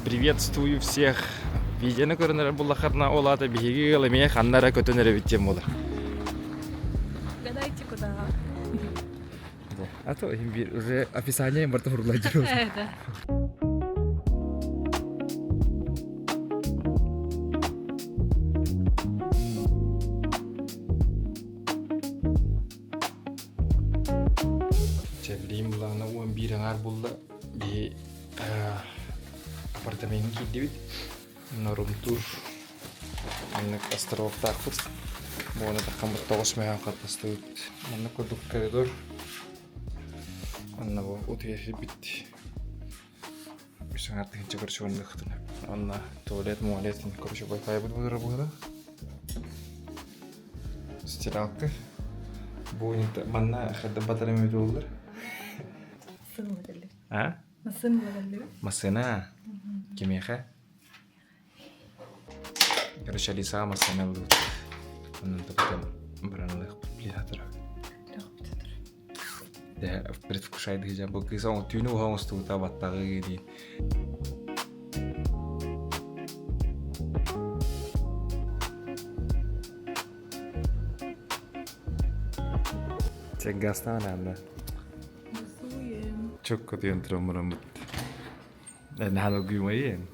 Приветствую всех! Видеоны көрөн эрэр буллаххытына ол аата биһиги ыал эмиэ ханна эрэ көтөн эрэбит диэн буолар. Угадайте куда. А то биир уже описание барыта суруллар Это. Чэ, билигин былаана 11 аҥаар булла. Биһи апартаментын киирдибит. Норумтур маннык островтаахпыт. Буона таххаммыт тоҕус мөһөөн хаттастыбыт. Маннык курдук коридор. Онно бу утуйа сирбит. Үс аҥаар тыһыынча короче оннуктuna. Онно туалет, муалет, короче, Wi-Fi быһыра быһыра. Стиралка. Бу манна хадда батарым өтөллөр. А? Массыына. Кимиэхэ? Короче, Алисаҕа массыына ыллыбыт. Онон потом баран ылыахпыт билиһатыра. Предвкушает бу кыыс түүнү уһа оҥостубута баттаҕы диин. Чэ, газтаан аанна. Чокко тиэн тураммыраммыт. Наһаа долгуйумайын.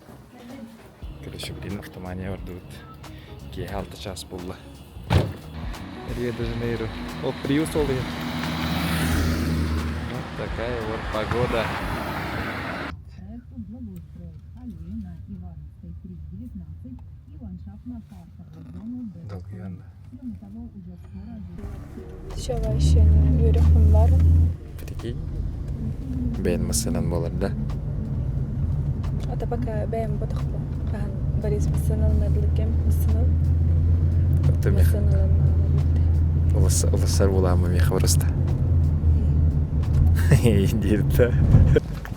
Короче, блин, автомания бардыбыт. Киэһэ алта чаас буолла. Рио-де-Жанейро. О, Приус ол иһин. Вот такая вот погода. Долгуйан да. Еще вообще үөрөхпүн бар. Прикинь. Бэйэн массыынан буолар да? Это пока бэйэм ботохпун. Хаһан Борис массыыналанар кэм массыынан. Массыыналан Улассар буолаамы миэхэ просто. Диирдэ.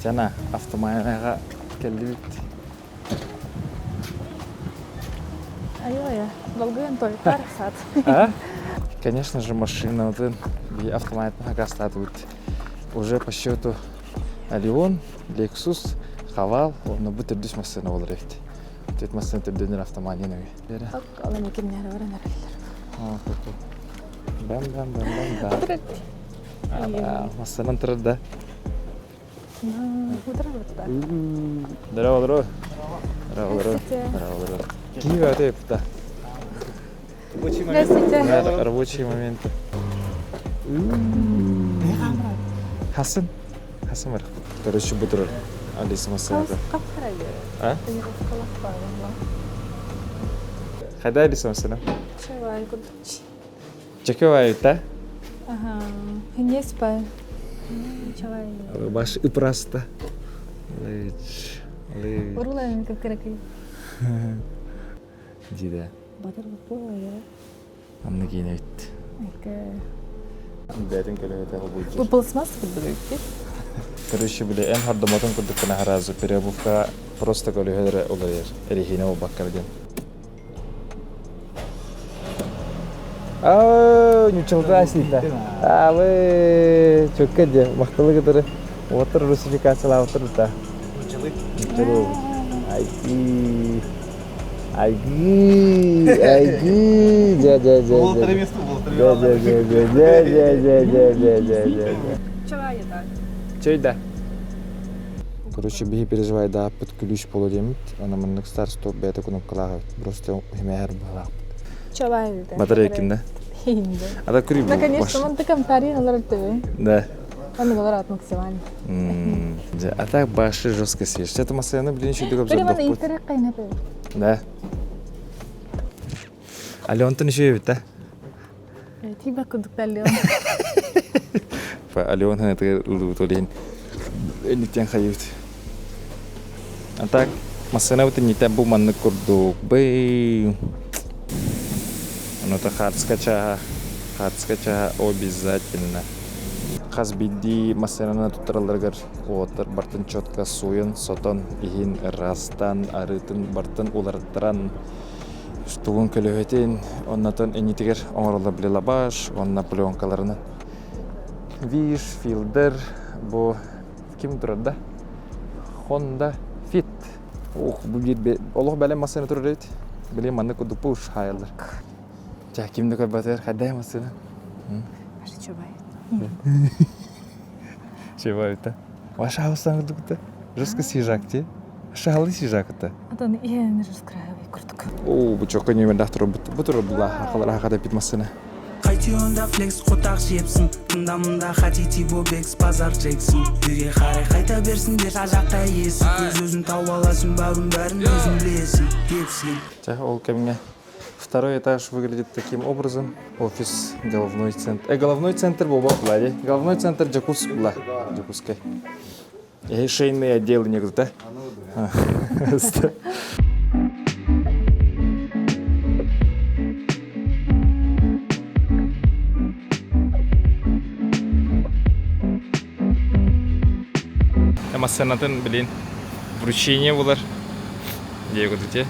Жана автомайаға келдибит. Айой, долгуйан тойукар саат. А? Конечно же, машина вот автомат хакастатыбыт. Уже по счету Алион, Lexus, Хавал, онно бу төрдүс массыына болар эбит. Төрт массыына төрдөнөр автоманин өй. Ок, ол эми кимнere баран эрэллэр. Бам бам бам бам бам. Массыынан турар да. Здорово, здорово. Здорово, здорово. Здорово, здорово. Киев это да. Здравствуйте. Да, рабочие моменты. Хасан. Хасан бар. Короче, бу турар. Алиса массыната. А? Хайда Алиса массына? Чекевай, да? Ага. Не спай. Чавай. Баш ыпраста. Лыч. Лыч. Урулайын кыркыракый. Диде. Батыр буолла. Анны киинэбит. Бээтин көлөһөтө Бу пластмасс курдук Короче, били эн хордомотун курдук гына сразу переобувка просто көлөһө уларыйар. Эрихине буолбакка диэн. Аа, ньучалга сита. Аалы, чөккө дьэ, махталы кытары. Уоттар русификациялаабыттар да. Нучалы. Айги. Айги, айги, дьэ дьэ дьэ. Полторы место, полторы Дьэ дьэ дьэ дьэ дьэ дьэ дьэ дьэ дьэ дьэ дьэ. Чавай да. Чэй да. Короче, биһи переживайдааппыт күлүүс буолуо диэммит. Аны маннык старт-стоп бэйэтэ кнопкалаах эбит. Просто химэһэр быһалаахпыт. Чавай да. Батарейкин да? Хинде. А так курю. Наконец-то он таком тарин алар тебе. Да. Он говорит максимально. А так баши жестко съешь. Это массыына блин еще дыгап Бери мана интерек кайна Да. Ален еще эбит да? Тиба курдук Ален. Ален это ылыбыт Энниттен хайыбыт. А так массыына бут инниттен бу маннык курдук бый. Ону хартска чааһа, хартска чааһа обязательно. Хас биирдии массыынаны туттаралларыгар уолаттар бартын четко сууйан, сотон, иһин ыраастаан, арыытын бартын уларыттаран, тугун көлөһөтүн, оннотон иннитигэр оҥороллор били лабаш, уонна пленкаларынан. Виш, Филдер, бу ким турар да? Honda Fit. Ох, бу биир олох бэлэм массыына турар эбит. Билигин маннык курдук бу хаайаллар. Ча ким да көрбөтөр, хайдах массыына? Аша чубай. Чего это? Ваша хаустан курдук Жестко свежак те. Шахалы свежак это. Атон иһэн раскрывай курдук. О, бу чокко нөмердаах турбут. Бу турар була хахалар хахата пит массыына. Қайтеуінде флекс қотақ жепсін Тында мында хотите бобекс базар джексон Үйге қарай қайта берсіндер жақта есік Өз өзін тауып аласың бауырым бәрін өзің білесің Депсің Ча, ол кэмҥэ второй этаж выглядит таким образом. Офис, головной центр. Головной центр буолбат була дии. Головной центр Дьокуус була. Дьокуускай. Э, шейные отделы некуда, да? Массанатын, блин, вручение булар. Диэгутите.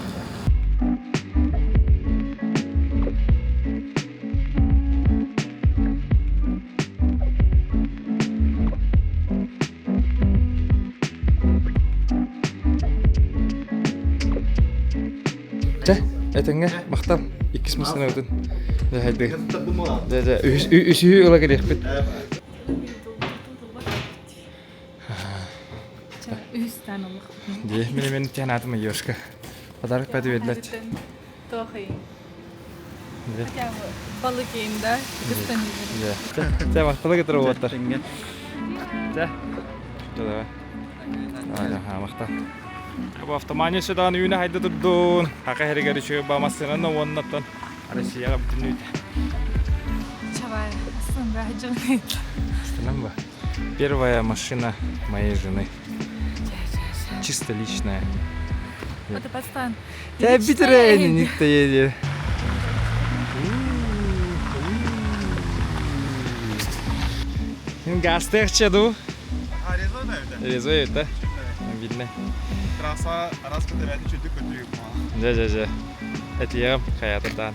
Чэ, этэҥҥэ махтал. Иккис массыынабытын дьэ хайдыы. Дьэ, дьэ, үсүһү ыла кэлиэхпит. Үһүстээн олох. Дии, мин мин тиһэн аатым Ёшка. Подарок пәті берилет. Туох Хотя бы балык иин да, кыстан Чэ, махталы кытары уоттар. Чэ. Давай. Давай, махтал. Бу автомания сюда үүнэ хайда турдун. Хака хэригэр үчүгэй ба массыынаны уоннаттан Россияҕа бүтүннүүтэ. Чавай, астында жыгын. Астынан ба? Первая машина моей жены. Чисто личная. Это пастан. Тебя битерейни никто едет. Гастехче ду. Резо это. Видно. Трасса раз көтөбәти чүдүк көтүрүк Дьэ, дьэ, дьэ. Этиэҕим хайаатырдаан.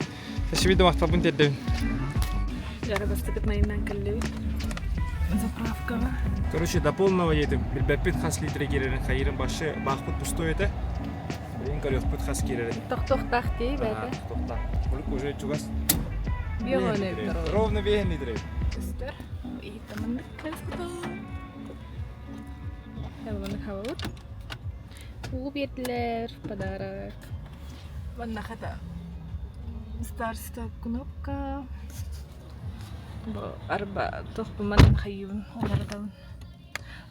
Тэшибиди махталбын тиэрдэбин. Жара бастакыт майынан кэллибит. Заправкаҕа. Короче, до полного едем. Билбэппит хас литре киирэрин хайырын башы баахпыт пустой этэ. Билин көрүөхпүт хас киирэрин. Тохтохтаах дии бэйэтэ. Тохтохтаах. Урут уже чугас. Биоҕа Ровно 5 литров. Көстөр. Иһиттаманнык красота. Маннык хабабыт. Уу биэрдилэр, подарок. Манна хата старт-стоп кнопка. Бу арба туох бу манан хайыыбын уларытабын.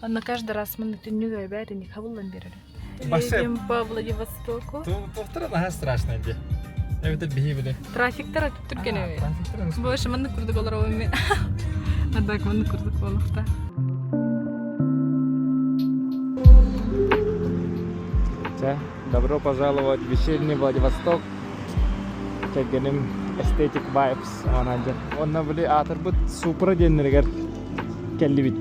Онно каждый раз манна түннүк эбээт инник хабыллан биэрэр. Едем по Владивостоку. Туохтара наһаа страшно дии. Эбэтэр биһи били. Трафиктар түргэн Больше маннык курдук олоробун мен. Ардак маннык курдук буолуохта. Чэ, добро пожаловать в вечерний Владивосток. Кэргэним Aesthetic Vibes анаадьа. Онно били аатырбыт Супра диэннэригэр кэллибит.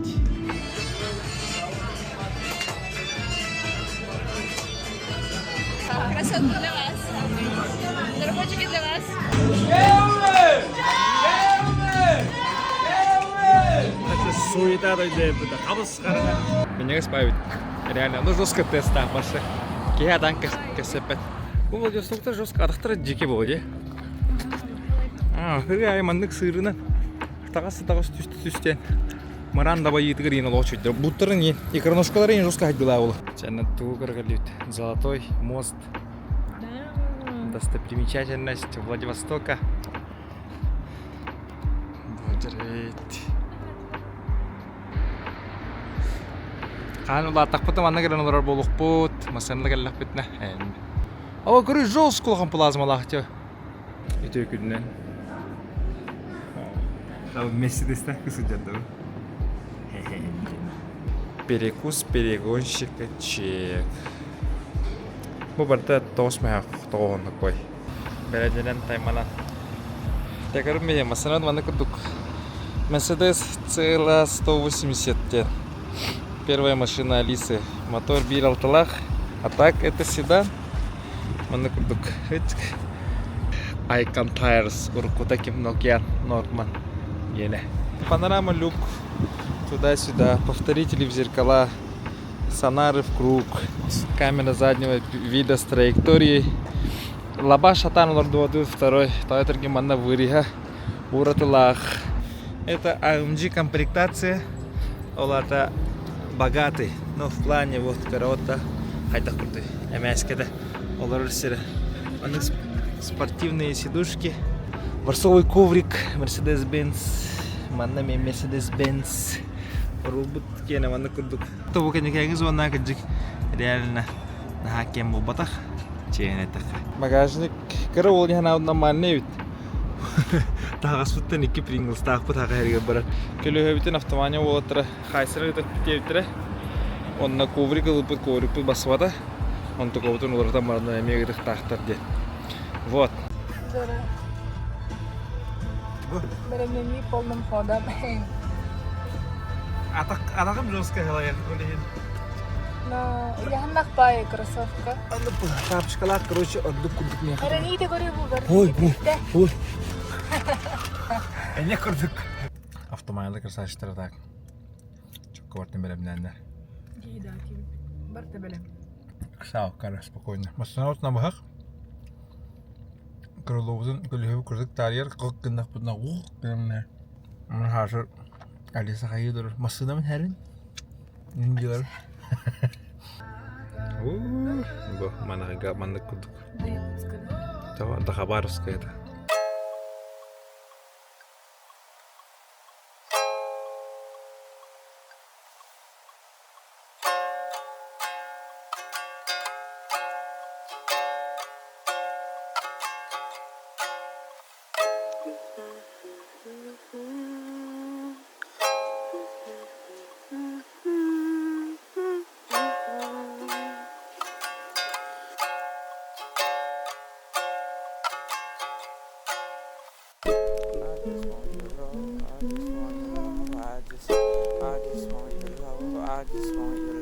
Красотка для вас. Дорогочки для вас. Суета дойдебыта. Хабыс Меня спавит. Реально, ну жестко тест башы. Киһи адан кэсэппэт. Бу Владивостокта жестко атахтара дьики буолуо дии. Аа, ай маннык сыырына таҕас таҕас түстэ түстэн Маран дабайыытыгар иин олоҕу чуйдар. Буттарын иин, икроножкалары иин жестко хайдылаа буолу. Чэнэ тугу көргөлүүт. Золотой мост. Достопримечательность Владивостока. Бодрит. Хаан улааттахпыт манна кэлэн олорор буолуохпут. Массыынала кэллэхпитинэ. О, көрү жестко улахан плазмалаах тё. Үтүө күнүнэн. Вместе сылдьардыбын. Перекус перегонщика чек. Бу барыта тоҕус мөһөөх тоҕоһуннук бой. Бэлэдинэн тайманан. Текарым мие массынан манна курдук. Mercedes CLA 180 диэн. Первая машина Алисы. Мотор биир алталаах. А так это седан. Манна курдук. Icon Tires уруккута ким Nokia Nordman гиэнэ. Панорама люк туда-сюда, повторители в зеркала. Сонары в круг. Камера заднего вида с траекторией. Лаба шатан олордубатыы второй. Тоҕо манна вырыһа уратылаах. Это AMG комплектация. Ол аата богатый. Но в плане вот караота хайдах курдук эмээскэтэ олорор сирэ. Маннык спортивные сидушки. Ворсовый коврик Mercedes-Benz. Манна мен Mercedes-Benz. Рулбут киэнэ маннык курдук. Тобу кэнникээҥи зона кырдьык реально наһаа киэн буолбатах. Чиэһинэ эттэххэ. Багажник кыра уол иһэн нормальный эбит. Таһаҕаспыттан икки Принглстаахпыт аҕа эригэр барар. Көлөһөбүтүн автомания уолаттара хайсара ыытар диэбиттэрэ. Онно коврик ылыппыт, коврикпыт бассыбата. Онтукабытын уларытан баран эмиэ ыытыктаахтар диэн. Вот. Бэлэмнэнии полным ходом. Атаҕым жестко халайар ол иһин. Но яһаннах баай кроссовка. Тапочкалаах, короче, ордук курдук миэхэ. Эрэниите көрүү бу бар. Ой, бу, ой. Эне курдук. Автомайла красавчиктар так. Чокко бартын бэлэмнээннэр. Да, барта бэлэм. Сау, кара, спокойно. Массыына отuna быһах. Крылобутун көлүһүбү кырдык таарыйар, кылк гыннахпытына ух гынна. Хаашыр Алиса хайыы Массыынабын хэрин. Индилар. Бу манаҕа маннык курдук. Да Хабаровская это.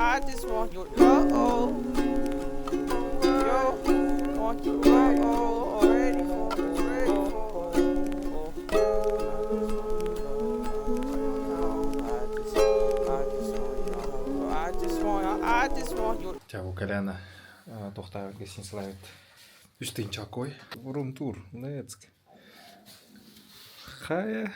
I just want your love. Yo, want your love. Ready for, ready for. I just want, I just want your. Чэ, бу кэлэн туохтаабыт гостиницалаабыт үс тыһыынча Рум-тур, Лецк. Хайа.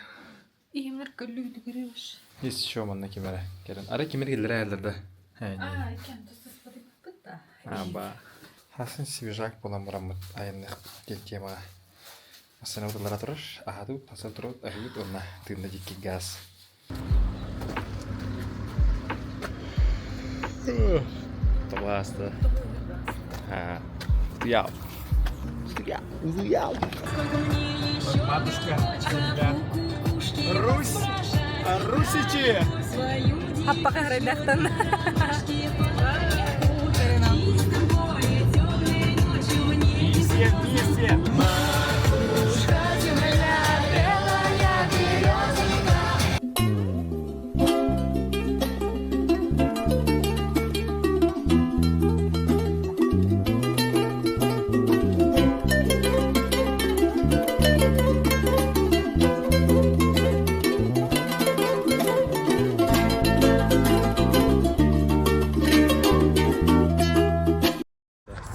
Иһимнер көллүгүтү көрүбүш. Есть еще манна кимэрэ кэлэн. Ара кимер келлere әлдер да. А, иккен тустаспатыппыт да. Аба. Хасын свежак буолан бараммыт айанныах диэн темаҕа массыына утуллара турар. Аһатыбыт, тахсан турабыт, аһыыбыт уонна тыынна дикки газ. Тоҕо Утуял. Утуял. Утуял. Матушка, земля. Русь! Русичи! Аппака харайдахтан. Везде, везде!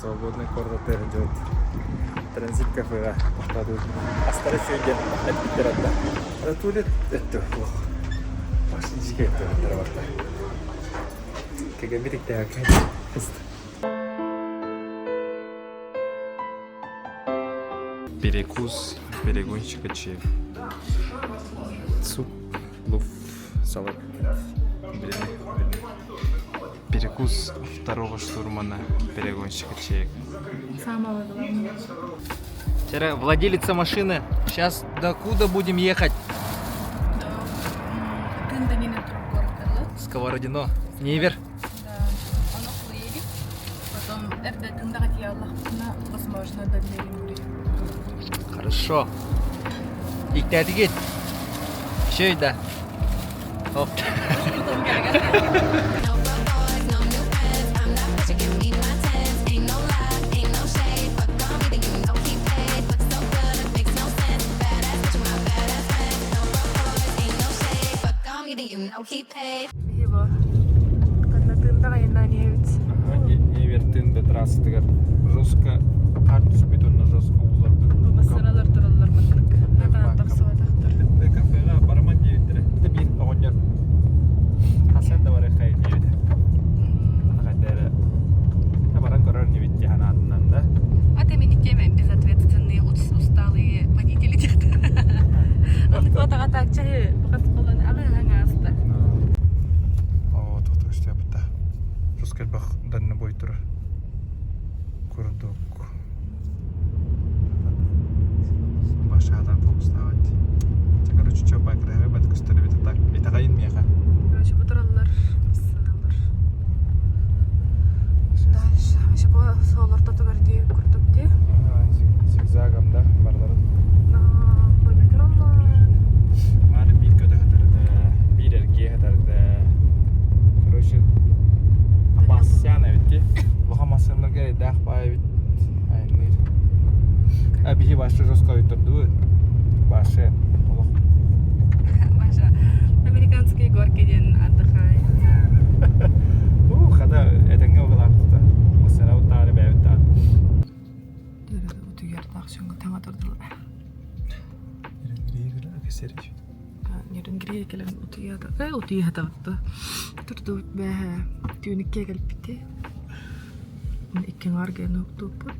Свободный куорат идет. Транзит кафеҕа тохтоотубут. Астара үчүгэй диэн эппиттэр атта. Туалет өттө суох. Баш дьигэ өттө барда. Кэгэ бириктээх Перекус перегонщика чаев. Суп, плов, салат. Перекус второго штурмана перегонщика чаек. Самого главного. Вчера владелица машины. Сейчас до куда будем ехать? Тында город Сковородино. Невер. Да. Он около едет. Потом эрдэ Тындаҕа тиийэ возможно, до Нерюнгри. Хорошо. Иктэтигит. Еще да. Оп. Потом кэрэ. No new friends, I'm not bitch, give me my tens. Ain't no lie, ain't no shade. Fuck on me, then you know he paid. Fuck so good, it makes no sense. Badass bitch, my badass friend. No broke boys, ain't no shade. Fuck on me, then you know he paid. Биһи бу. Канна Тындаҕа трассатыгар жестко хаар түспүт онно жестко ууларбыт. Бу массыыналар тураллар маннык. Хатаан тахсыбатахтар. Кафеҕа бараман диэбиттэрэ. Это биир оҕонньор хасан да барыаххай диэбитэ. Аны хайда эрэ баран көрөр инибит дии санаатынан да. А ты меня теме безответственные усталые водители деді. Аны куотаға такчы бақас болан ағы аңаста. Оо, тохтоо истиэбитэ. Жестко элбэх дальнобой турар. Курдук. Башадан фокустаабат. Короче, чё бакырыһы бат көстөр эбит так. Итэҕэйин миэхэ. Короче, бу тураллар, массыыналар. Дальше. Вообще, суол ортотугар дии курдук дии. Зигзагом, да, барларын. Бөмө тураллар. Маны биир көтө хатарда, биир эргиэ хатарда. Короче, опасян эбит дии. Улахан массыыналарга эрэйдээх баай эбит. Айанныыр. А биһи башы жестко ойтордубут. Башы олох. Маша, американские горки диэн отдыхай. У, хата этэҥҥэ угалаабыт да. Массыынабыт даҕаны бэйэбит даҕаны. Утуйардаах дьоҥҥо таҥа турдулар. Нерюнгри кэлэн утуйаата. Э, утуйаатабыт Турдубут бээһэ түүнүккэ кэлбити. Икки аҥаар гэн уктууппут.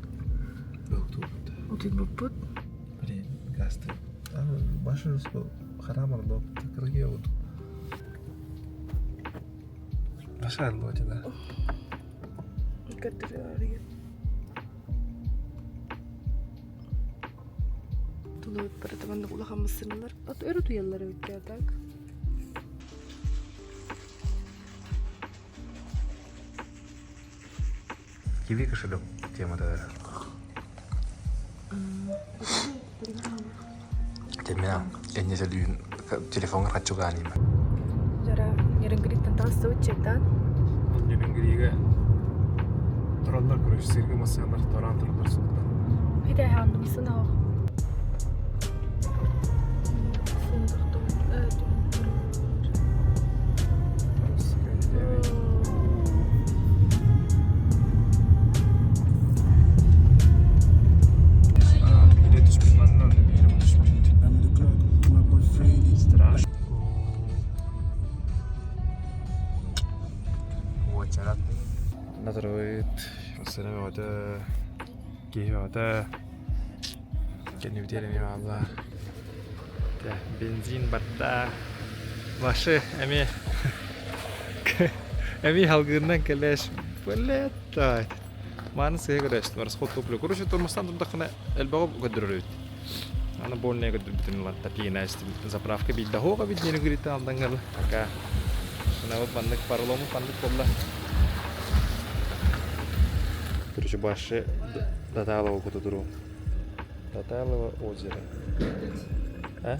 Утуйбуппут. Блин, гасты. Баша харам орло, кыргия вот. Баша орло да. Тулабыт барыта маннык улахан массыыналар от өр утуйаллар эбит так. Киви кошелек темата. Темина, энне сэлүүн телефоҥҥар хаччугаанima. Жара Нерюнгриттан таҕыстыбыт чайтан. Нерюнгрига тураллар, короче, сиргэ массыыналар тораан тураллар суолтан. Хитэ хааннымсын аах. Биирэ түспүт манна, онно биирэ бу түспүт. Страшно. Уочарат. Натарабыт, массыына бөҕөтө, киһи бөҕөтө. Кэннибитигэр эмиэ бааллар. Бензин барда. Башы эмиэ эмиэ халгыырынан кэлээш. Блядь. Мааны сыһа көрөөчтүм. Расход топлю. Короче, тормозтан турдаххына элбэҕи көрдөрөр эбит. Аны больная көрдөрбүтүн ылан тапиына заправка биирдэ хоҕа бит диэни гырыта алданgal пока вот маннык поролому маннык буолла. Короче, башы Таталова кутутуру. Таталово озеро. А?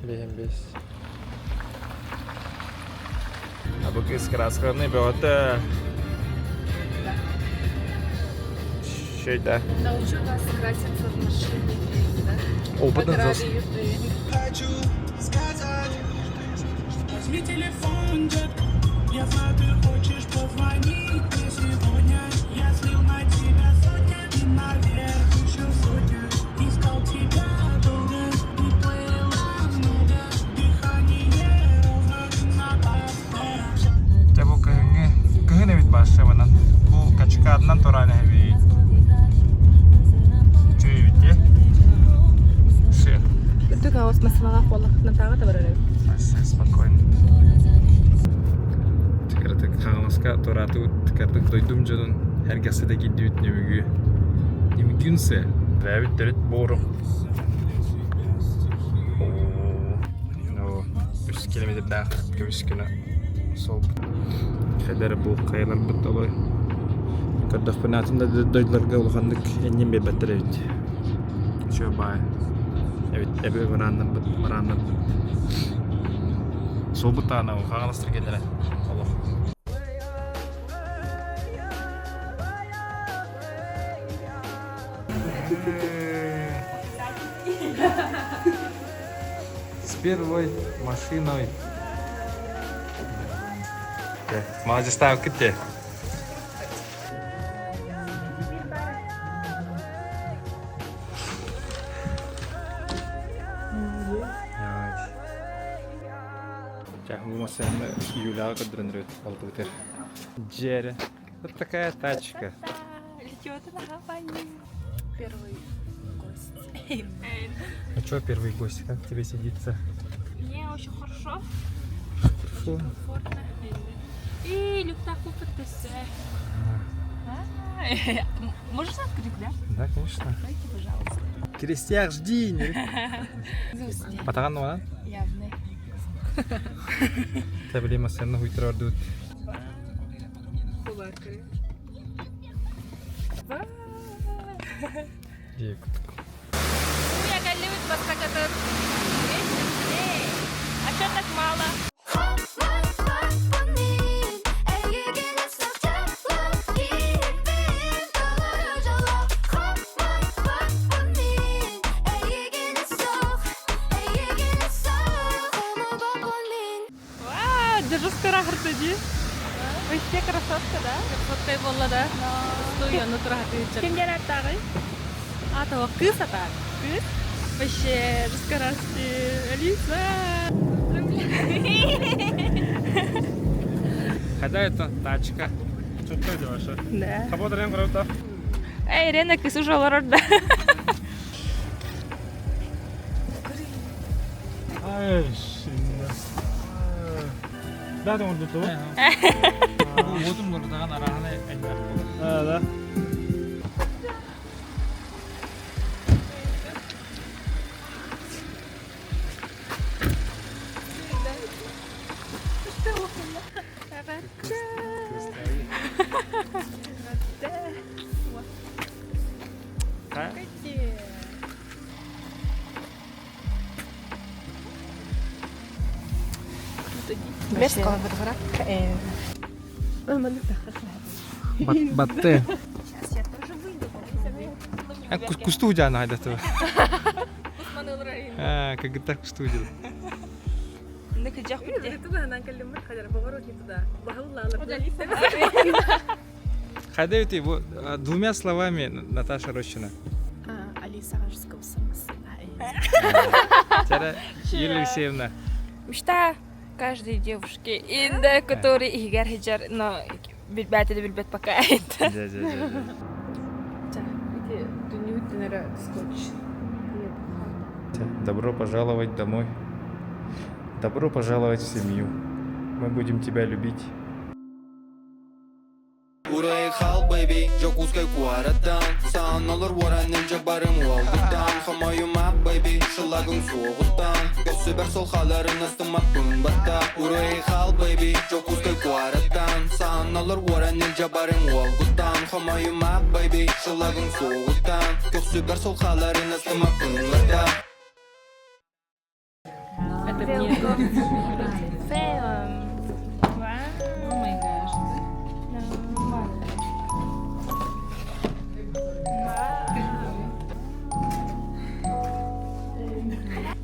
Бэһэн бэс. А бу кыыс красканы бөҕөтө. Что Научу вас краситься в машине, да? Опытын По зас. Хочу сказать, возьми телефон, детка. Я знаю, ты хочешь позвонить мне сегодня. Я слил на тебя сотня и наверх еще сотня. Искал тебя долго и было много. Дыхание ровно на повтор. Дьэ бу кыһыҥҥы кыһын эбит баашшабынан. Бу Качкаадынан тураан эһэбит. Үчүгэй эбит дии. Шы. Үрдүк аҕыс массыыналаах буоллаххытына тааҕы да барар эбит. Спокойно. Кыратык Хаҥаласка туораатыбыт, кыратык дойдум дьонун эргэхситэ киирдибит Нөмүгү. Нөмүгүнсэ. Бэйэбит төрүт буорум. Оо, үс километрдаах көмүс гына суолбут. Хайдары бу хайаларбыт толой. Көрдөхпүнэ атын да дойдуларга улаханнык энньин биэрбэттэр эбит. Үчүгэй баай. Эбит эбэ барааннарбыт барааннарбыт. Суолбут даҕаны хаҥаластар кэллэрэ олох. С первой машиной. Молодец, кітте. Массыына Юляҕа көрдөрөн эрэбит балтыбытыгар. Дьиэрэ. Вот такая тачка. Летет на Гавайи. Первый гость. Ну что, первый гость, как тебе сидится? Мне очень хорошо. Очень комфортно. И люктах купит Можешь открыть, да? Да, конечно. Откройте, пожалуйста. Крестьях жди! Батаган нуанан? Явный. Тэбили массыына хуйтар ордут. Я кэллибит бастакытын. А что так мало? Вау, держу скоро дии. Вообще красотка, да? Красотка буолла да? Стуяны турахаты. Ким диэн А, того кыыс атаак. Кыыс? Вообще, раскарасти. Алиса! Когда это тачка? Что делаешь? Да. Кого-то правда? Эй, Рена, кыс уже олорор да. Ай, Да, там он тут. Уотум лордаган арахана элбэх А, да. Батты. Кусту жана хайдаты. А, как так кусту дел. Хайда ты двумя словами Наташа Рощина. Алиса Тара Юлия Алексеевна. Мечта каждой девушки, инда, который игер хиджар, но билбэт или билбэт пока это. Да, да, да. Добро пожаловать домой. Добро пожаловать в семью. Мы будем тебя любить. Урайхал, baby, Дьокуускай куораттан Саан олор уоран илдьэ барым уолгуттан Хомойума, baby, шылагыҥ суоҕуттан Көссүбэр сол хааларын астыммаппын батта Урайхал, baby, Дьокуускай куораттан Саан олор уоран илдьэ барым уолгуттан Хомойума, baby, шылагыҥ суоҕуттан Көксүбэр сол хааларын астыммаппын батта Это мне. Oh my gosh.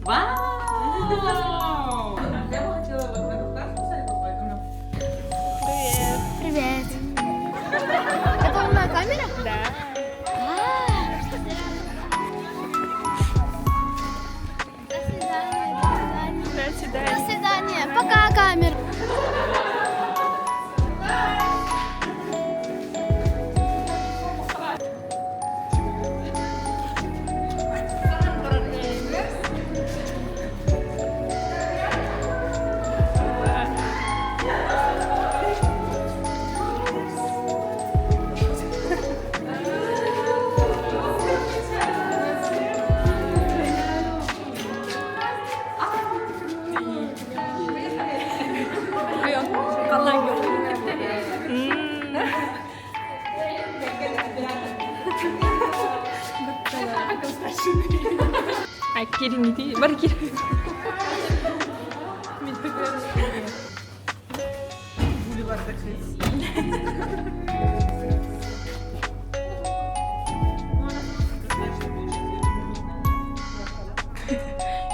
Вау! Я бы хотела вот в эту Привет. Привет. Это умная камера? Да. До свидания. До свидания. До свидания. Пока, камера. Ай, кирин иди, бар кирин.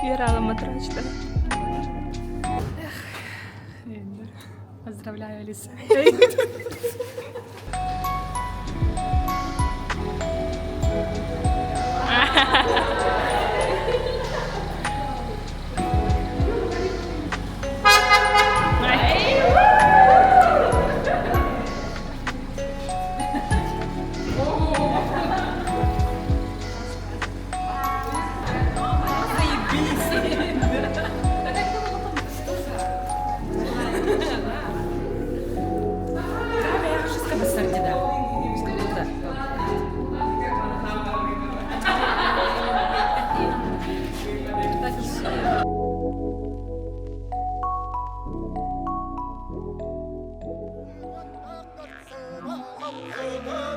Вера Матрачта. Поздравляю, Алиса. Сытар.